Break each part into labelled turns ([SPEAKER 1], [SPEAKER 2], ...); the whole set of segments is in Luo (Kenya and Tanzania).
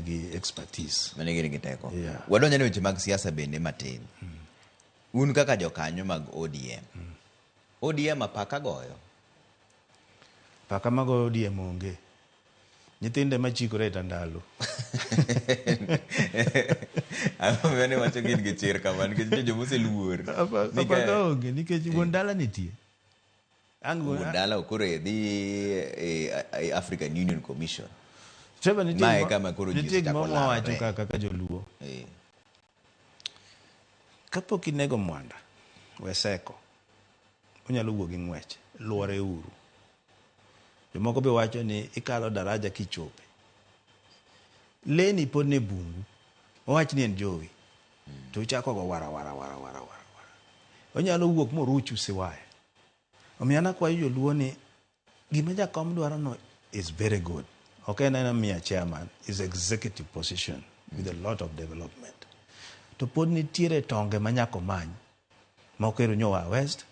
[SPEAKER 1] nigi expertise.
[SPEAKER 2] Mane gin gi teko.
[SPEAKER 1] Yeah.
[SPEAKER 2] Wadonjo ne weche mag siasa bende matin. Un kaka jokanyo mag ODM. ODM apaka goyo.
[SPEAKER 1] Paka mago ODM onge. Nyithinde machikore e tandalo.
[SPEAKER 2] Ang'o momiyo ne wacho gin gi chir kama nikech nitie joma oseluor. Ni ka-
[SPEAKER 1] Apaka onge nikech wuon dala nitie. Ang'
[SPEAKER 2] Wuon dala koro dhi e African Union Commission.
[SPEAKER 1] Trevor, nitie
[SPEAKER 2] Mae kama koro ji
[SPEAKER 1] nitie
[SPEAKER 2] osechako
[SPEAKER 1] gima wawacho
[SPEAKER 2] larore.
[SPEAKER 1] ka kaka joluo. Kapok inego mwanda, we seko. Onyalo wuok gi ng'wech. Luore uru. Jomoko be wacho ni ikalo daraja kichope. Leni pod ne bungu. Owach ni en jowi. To uchako go wara wara wara wara wara wara. Onyalo wuok moruchu siwaya. Omiyo an akwayo joluo ni gima jakom dwaro no is very good. Ok en ena miya chairman, is executive position with a lot of development. To pod nitiere tonge ma nyaka omany. Moko ero nyowa West,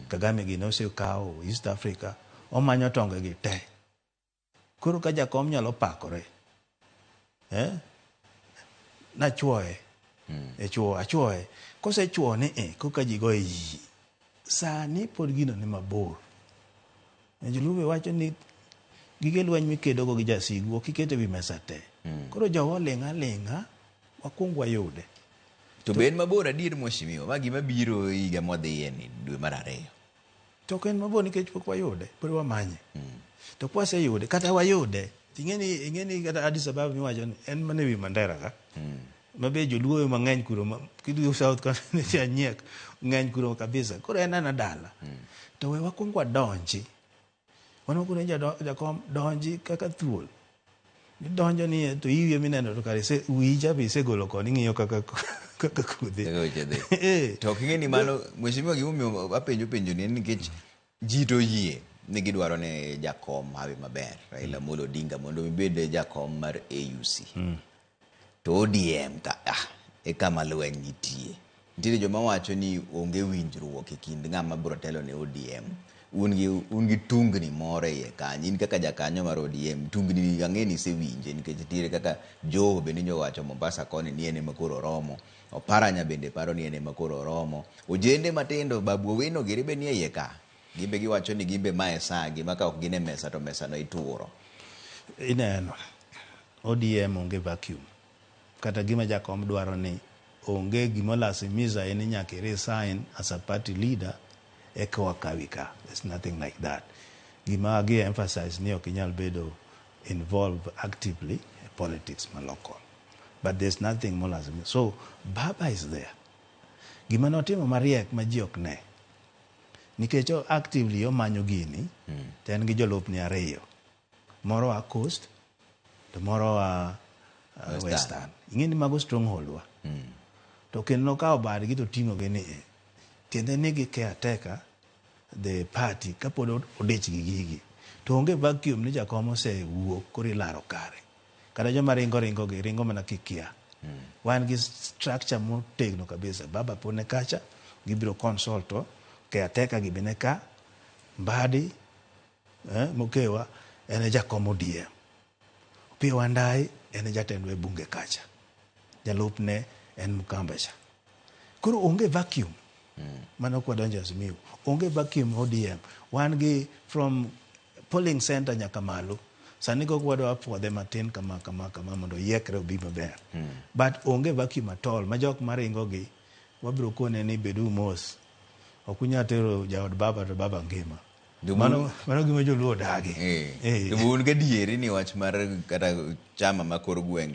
[SPEAKER 1] Kagame gini osekawo East Africa, omanyo tonge gi te. Koro ka jakom nyalo pakore, eh? Nachuoye, e chuo, achuoye. Kosechuo ni e, koka ji go iyi. Sani pod gino ni mabor. Joluo be wacho ni gige lweny mikedogo gi jasigu ok iket e wi mesa te. Koro jowa oling' aling'a, wakuong wayude.
[SPEAKER 2] To be en mabor adier mheshimiwa, ma gima biro higa mwadhiye ni dwe mar 2.
[SPEAKER 1] To ok en mabor nikech pok wayude, pod wamanye. To kwaseyude, kata wayude, ing'eni kata Addis Ababa miwacho ni en mana ewi Mandera ka. Ma be joluo mang'eny kuro, kidhi South ka nitie Anyiek ng'eny kuro kabisa. Koro en ana dala. To we wakuong wadonji. Wan wakone jakom donji kaka thuol. Idonjo ni to iwiye mineno to kare wiyi cha be isegolo koni ing'iyo kaka kudhi.
[SPEAKER 2] Kaka weche dhi. To ok ing'e ni mano mheshimiwa gimomiyo apenjo penjo ni en nikech ji to oyie ni gidwaro ne jakom hawi maber Raila Amolo Odinga mondo obed jakom mar AUC. To ODM ka e kama lweny nitie. Nitiere joma wacho ni onge winjruok e kind ng'ama biro telo ne ODM. Un gi tungni moro e iye kanyo. In kaka jakanyo mar ODM, tungni ang'e ni isewinje nikech nitiere kaka Joho bende nyowacho Mombasa koni ni en ema koro oromo. Oparanya bende paro ni en ema koro oromo. Ojende matindo, Babu Owino giri be nie iye ka. Gimbe giwacho ni gimbe mae saa gi ma ka ok gin e mesa to mesa no ituro.
[SPEAKER 1] Ineno, ODM onge vacuum. Kata gima jakom dwaro ni onge gima lazimiza en ni nyaka i resign as a party leader eka wakawi ka. There's nothing like that. Gima gi emphasize ni ok inyal bedo involved actively e politics ma local. But there's nothing more lazimiza. So Baba is there. Gima notimo mariek ma ji ok ne. Nikech o actively omanyo gini, to en gi jolupne 2. Moro a Coast, to moro a
[SPEAKER 2] Western.
[SPEAKER 1] Western. Ing'e ni mago stronghold wa. To kendo nokawo badgi to ting'o gi ni e. Tiende ni gi caretaker the party kapod odich gi gigi. To onge vacuum ni jakom osewuok koro ilaro kare. Kata joma ringo ringo gi ringo mana kikia. Wan gi structure motegno kabisa. Baba pod ne kacha, gibiro consult to caretaker gi be ne ka, Mbadi, Mokewa en e jakom ODM. Opiyo Wandayi en e jatendwa e bunge kacha. Jalupne en Mkamba cha. Koro onge vacuum. Mano kwa donjo Azimio. Onge vacuum ODM. Wan gi from polling center nyaka malo. Sani kok wadwa puodhe matin kama kama kama mondo oyiekre obi maber. But onge vacuum at all. Ma jok maringo gi wabiro kone ni bedu mos. Ok unyal tero jaod baba to baba ngima. Mano gima joluo odagi.
[SPEAKER 2] To un gadieri ni wach mar kata chama ma kor gweng'